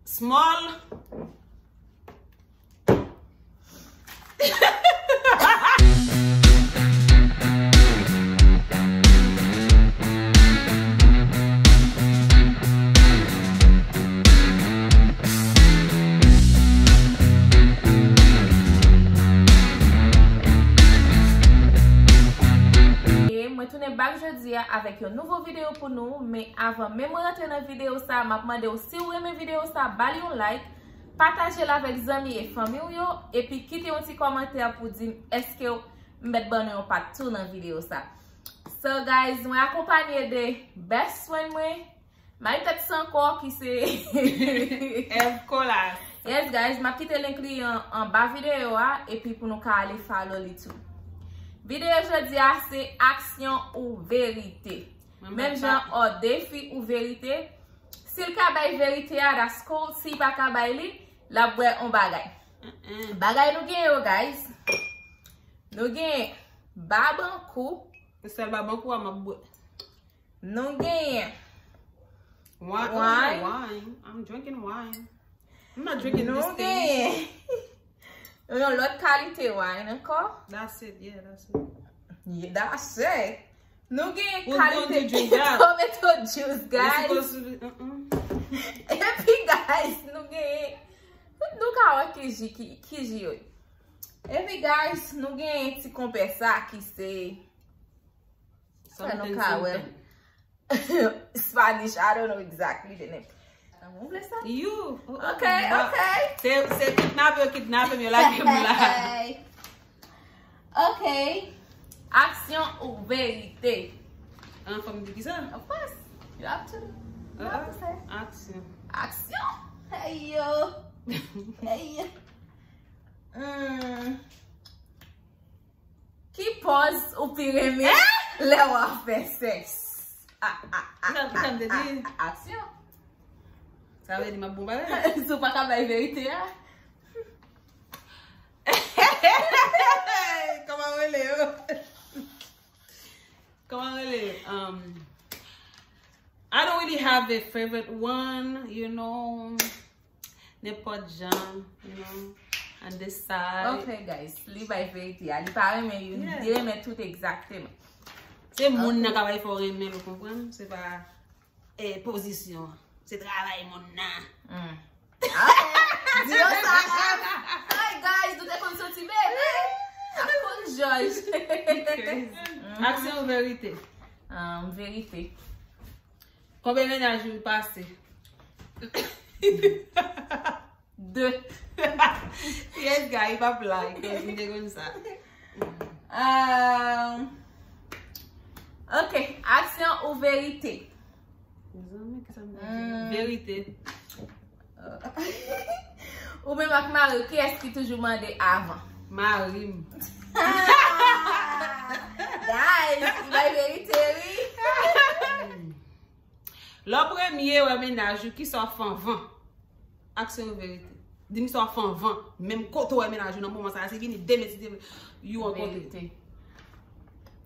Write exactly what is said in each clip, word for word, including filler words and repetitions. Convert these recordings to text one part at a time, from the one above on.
Small. E mwen tounen back jodi a avèk yon nouvo videyo pou nou, men avan menm mwen rantre nan videyo sa, m ap mande w si w renmen videyo sa, ba l yon like, pataje l avèk zanmi e fanmi w yo, epi kite yon ti kòmantè pou di m èske w m mèt ban nou yon part two nan videyo sa. So guys, mwen akonpanye de best friend mwen, mari tèt san kò ki se Èv Kolas. Yes guys, m ap kite link li an, anba videyo a, epi pou nou ka ale follow li tou. Videyo jodi a se aksyon ou verite. Menm jan o defi ou verite. Si l ka bay verite a, that's cool. Si l pa ka bay li, l ap bwè on bagay. Bagay nou gen yo, guys. Nou gen babankou. Se sèl babankou a m ap bwè. Nou gen wine. Wine. I'm drinking wine. I'm not drinking this thing. Nou gen yon lòt kalite wine ankò. That's it, yeah, that's it. Yeah, that's it. Nou gen kalite tomato juice, guys. Epi, guys, nou gen, nou ka wè ki ji, ki, ki ji yo ye. Epi, guys, nou gen ti konpè sa ki se, sa nou ka wè. Spanish, I don't know exactly the name. Ou vle sa? You. Ok, ok. Se, se kidnape yo kidnape m, yo lage m la. Ok. Aksyon ou verite? An, fò m di ki sa? Of course. You have to, you have to say. Aksyon. Aksyon? Hey yo. Hey yo. Hmm. Ki pòz ou pi renmen lè w ap fè sèks? Aksyon. Sa vle di m ap bon bagay. Si w pa ka bay verite a. Kòman rele yo? Kòman rele? Um, I don't really have a favorite one, you know. Nenpòt jan, you know, on this side. Ok, guys, li bay verite a. Li pa renmen youn, li renmen tout egzakteman. Se moun nan ka bay fè w renmen l, ou konprann? Se pa, eh, pozisyon an. Se travay moun nan. Ok. Di yo sa, guys. Hi, guys, nou te konn soti bebe. Ak konn jòj. Aksyon ou verite? Um, verite. Konbyen mennaj ou pase? De. Yes, guys, pa blag, cause m te konn sa. Um, ok, aksyon ou verite? Mezanmi, ki sa m ta di? Hmm. Verite. Ou menm ak mari w, kiyès ki toujou mande avan? Mari m. Guys, li bay verite, wi. Lè w premye wè mennaj ou, kisa w fè anvan? Aksyon ou verite? Di m sa w fè anvan. Menm kote w wè mennaj ou nan moman sa a, se vini demen si Dye vle, you an kote. Verite.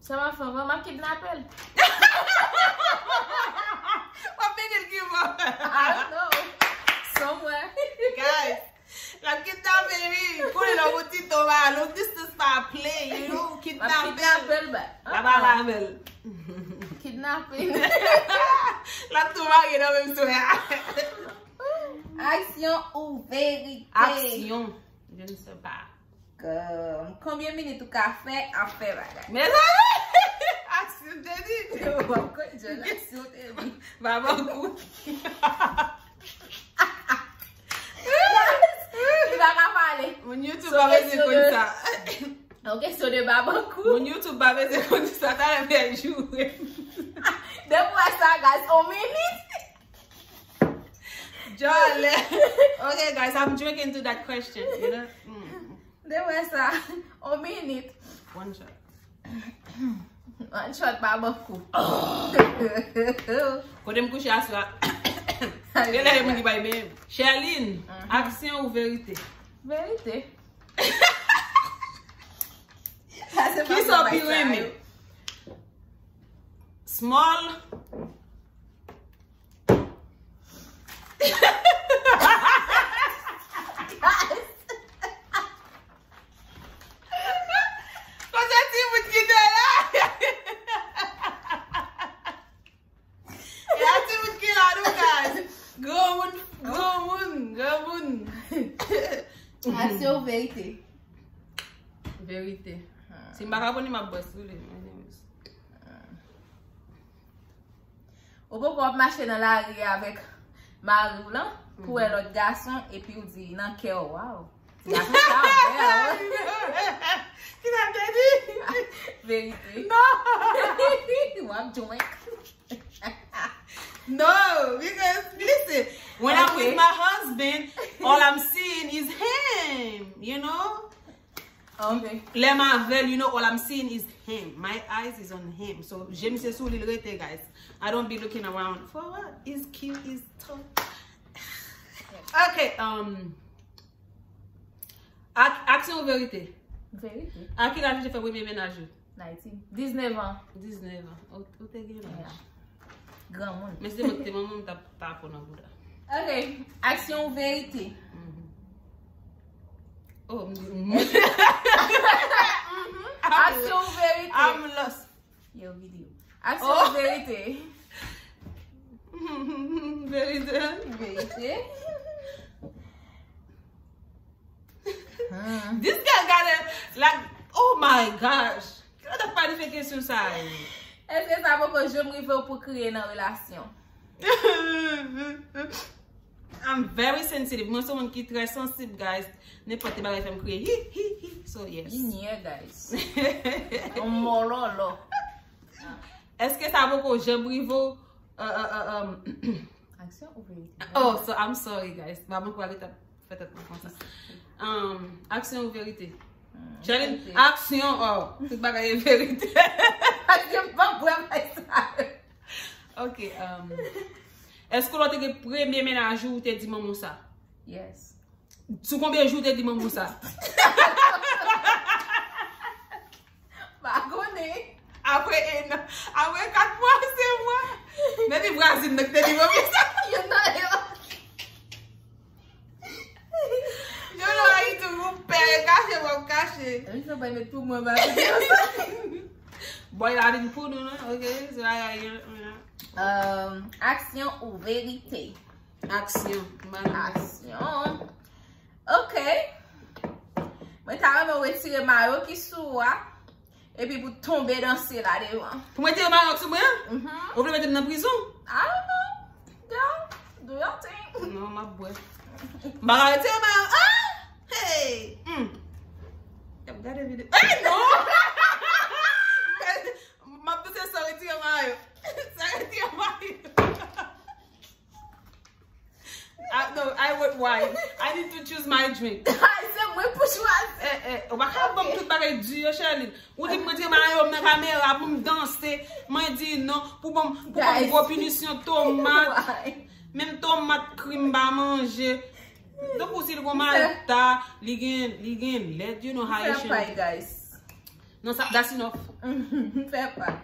Sa m ap fè anvan, m ap kidnape l. W ap mennen l ki bò? I don't know. Somewhere. Guys, l ap kidnape l, wi. Konnen nan yon ti to ba, long distance pa play, you know, kidnape l. M ap kidnape l, ba. L ap al avè l. Kidnapping. L ap tou marye nan menm swè a. Aksyon ou verite? Aksyon. Je ne sais pas. Kòm, konbyen minit ou ka fè ap fè bagay? Mezanmi! Aksyon, te di. W ap konn jwenn aksyon, te di. Babankou. Li pa ka pale. Moun YouTube pa bezwen konn sa. Yon kesyon de babankou. Moun YouTube pa bezwen konn sa, talè m fè joure. Depi w wè sa, guys, on minit. Jolè. Okay, guys, I'm drinking to that question, you know? Mm. Depi w wè sa, on minit. One shot. One shot babankou. Kote m kouche aswè a. Genlè e moun ki bay benyen. Sherline, aksyon ou verite? Verite. Kisa w pi renmen? Small. Aksyon ou verite? Verite. Si m pa ka pran li, m ap bwè sou li. Ou poko ap mache nan lari avèk mari w lan pou wè lòt gason epi w di nan kè w, waw. Gason sa bèl. Ki sa m te di? Verite. No! W ap jwenn. No, because listen, when I'm with my husband, all I'm seeing is him, you know? Ok. Lè m avè l, you know, all I'm seeing is him. My eyes is on him. So, je m se sou li l rete, guys. I don't be looking around for what is cute, is tall. Ok, um, ak- aksyon ou verite? Verite. A ki laj ou te fè premye mennaj ou? Nineteen. Diznèf an. Diznèf an. Ou ou te gen laj. Granmoun. Men se mwen ki te manman m t ap tapo nan bouda. Ok. Aksyon ou verite? Oh, m- Aksyon ou verite? I'm lost. Yo, videyo. Aksyon ou verite? Verite. Verite. This girl got it like, oh my gosh. Ki lòt ap pale fè kesyon sa yo? Èske sa poko janm rive w pou kriye nan relasyon? I'm very sensitive. Mwen se moun ki trè sansib, guys. Nenpòt ti bagay fè m kriye. Hi, hi, hi. So, yes. Li nyè, guys. On mòlòlò. Èske sa poko janm rive w? Uh, uh, uh, um, Aksyon ou verite? Oh, so I'm sorry, guys. Ba mwen kwa leta fè tèt mwen konsa. Um, aksyon ou verite? Charlene, verite. Aksyon, oh, tout bagay e verite. Paske m pa bwè bay sa. Ok, um, èske lò te gen premye mennaj ou, ou te di manman sa? Yes. Sou konbyen jou ou te di manman sa? Pa konnen. Apre en an, apre kat mwa, se mwa. Men li vwazin nan ki te di manman sa. Yo nan yo. Yo nan Ayiti, ou pè kache, w ap kache. Li sa bay met pou mwen ba videyo sa. Boy la vin pou nou, non? Ok, se bagay yo. Um, aksyon ou verite? Aksyon. Madam. Aksyon. Ok. Mwen ta renmen w retire mayo ki sou ou a. Epi pou tonbe danse la devan. Pou mete yo mayo sou mwen? Mhm. Ou vle mete m nan prizon? I don't know. Girl, do your thing. Non, m ap bwè. M pa ka retire mayo. Ah! Hey! Mm. Y ap gade videyo. Hey, non! M ap danse san retire mayo. San retire mayo. Ah, no, I went wide. I need to choose my drink. Ay, se mwen pou chwazi. Eh, eh, ou pa ka ban m tout bagay di yo, Charlene. Ou di m retire mayo m nan kamera pou m danse. Mwen di non, pou ban m, pou ban m Guys. Gwo pinisyon tomat. Why? Menm tomat kri m pa manje. Donk ou si l gon mayo ta, li gen, li gen lèd, you know, Fè Haitian. Pay, guys. Non, sa, that's enough. Fè Pay.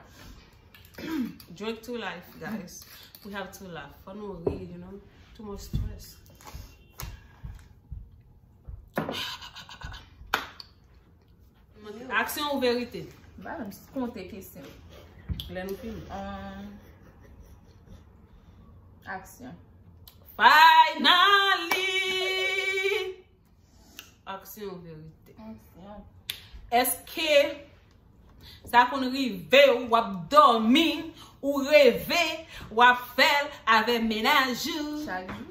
Drink to life, guys. We have to laugh. Fò nou ri, you know. Too much stress. Aksyon ou verite? Ba m konte kesyon. Lè nou fini. Um, aksyon. Finally! Aksyon ou verite? Aksyon. Èske sa konn rive w, w ap dòmi, ou reve, w ap fè l avè mennaj ou? Chak jou.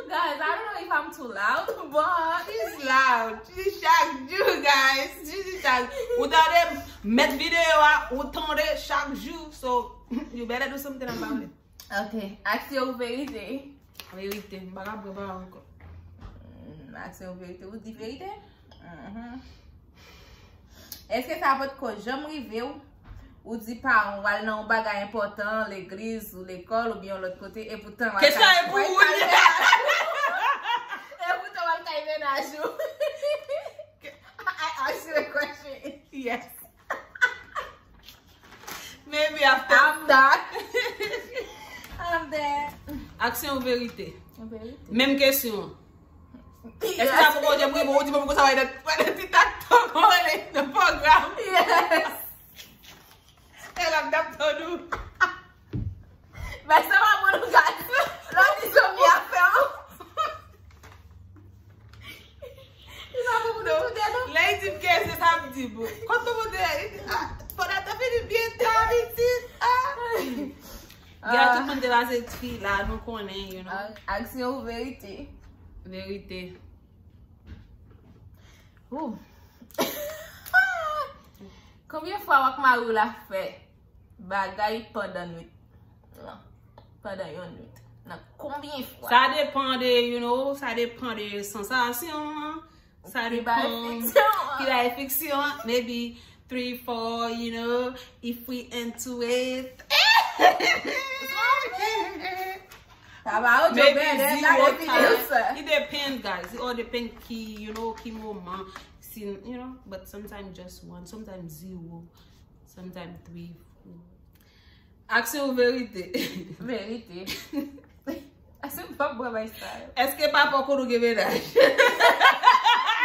Guys, I don't know if I'm too loud, but She's loud. She chak jou, guys. She chak. Ou tande met videyo a, ou tande chak jou. So, you better do something about it. Ok, aksyon ou verite? Verite, m pa ka bwè pa ankò. Mm, aksyon ou verite, ou di verite? Mhm. Èske sa potko janm rive w? Ou di paran w al nan yon bagay enpòtan, legliz ou lekòl oubyen yon lòt kote, e poutan w al Kesyon kay- e pou ou. E poutan w al kay mennaj ou. I ask you a question. Yes. Maybe after. I'm done. I'm dead. Aksyon ou verite? Verite. Menm kesyon. Èske sa poko janm rive w, ou di mwen poko sa wè nan ti tak tok wè nan pwogram? Yes. E la m t ap tann ou. Gen tout moun te pase ti fi la, nou konnen, you know. Aksyon ou verite? Verite. Ou. Konbyen fwa w ak mari w la fè bagay pandan nwit? Non. Pandan yon nwit. Nan konbyen fwa? Sa depan de, you know, sa depan de sansasyon an. Sa depan ki bay fiksyon an. Maybe three, four, you know, if we into it. Maybe zero time. It depends, guys. It all depends ki, you know, ki moman. Si, you know, but sometimes just one, sometimes zero, sometimes three, four. Aksyon ou verite? Verite. Aksyon pa bwè bay sa yo. Èske papa w konn ou gen mennaj?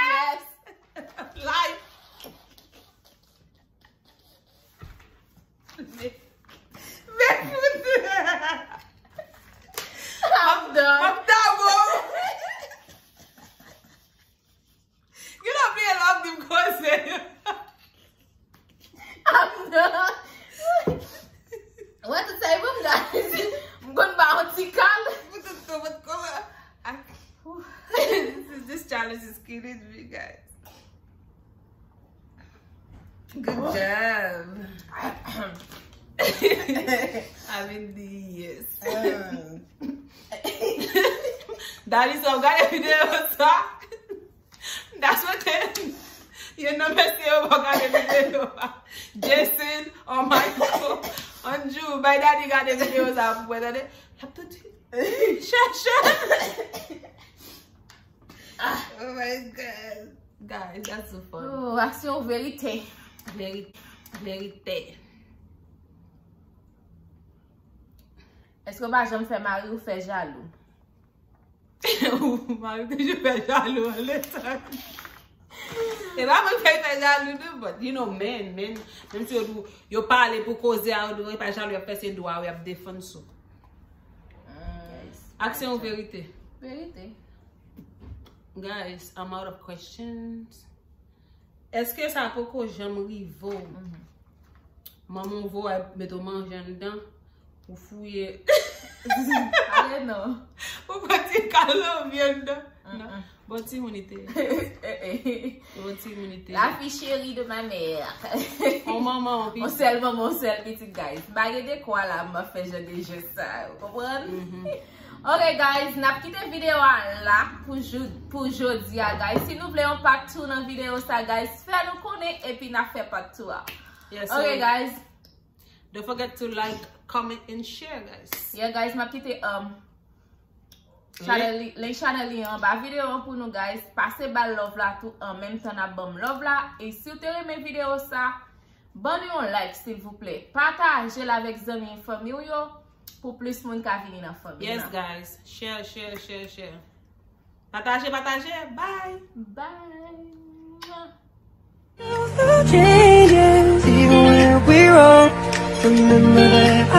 Yes. Life. Men, men fout. I'm done. I'm done, bro. Gen anpil lòt di m koze. I'm done. Wè tout sa e bon, guys. M konn ba yon ti kal. Pou tout konprann kòman. This is, this challenge is killing me, guys. Good job. I mean, yes. Dali, sa w gade videyo sa? That's what it is. Youn nan mesye yo pa gade videyo a. Jason, oh my God. Anjou, bay Dali gade videyo sa pou wè, tande. L ap tou di, chèche. Oh my God. Guys, that's so fun. Oh, aksyon verite. Veri-, verite. Èske w pa janm fè mari w fè jalou? Ou mari toujou fè jalou anlè sa. E pa mwen k fè l fè jalou, non, but, you know, men, men, menm si yo di w, yo pale pou koze a, yo di w, e pa jalou y ap fè, se dwa yo y ap defann sou. Aksyon ou verite? Verite. Guys, I'm out of questions. Èske sa poko janm rive w? Manman w voye mete w manje anndan, ou fouye. Ale non. Ou pran ti kal nan vyann nan. Non. Bon timoun li te ye. Bon timoun li te ye. La fille chérie de ma mère. On manman, on pitit. On sèl manman, on sèl pitit, guys. M pa gen dekwa la, m ap fè jan de jès sa yo. Konprann? Ok, guys, n ap kite videyo a la pou jou-, pou jodi a, guys. Si nou vle yon part two nan videyo sa, guys, fè nou konnen epi n ap fè part two a. Yes, ok, so, guys. Don't forget to like, comment, and share, guys. Yeah, guys, m ap kite, um, channel li, link channel li anba videyo an pou nou, guys. Pase ba l love la tou, an menm tan n ap ban m love la. E si w te renmen videyo sa, ban nou yon like, silvouplè. Pataje l avèk zanmi, fanmi w yo, pou plis moun ka vini nan fanmi an. Yes, guys. Share, share, share, share. Pataje, pataje. Bye. Bye. Changes, even when we wrong, remember that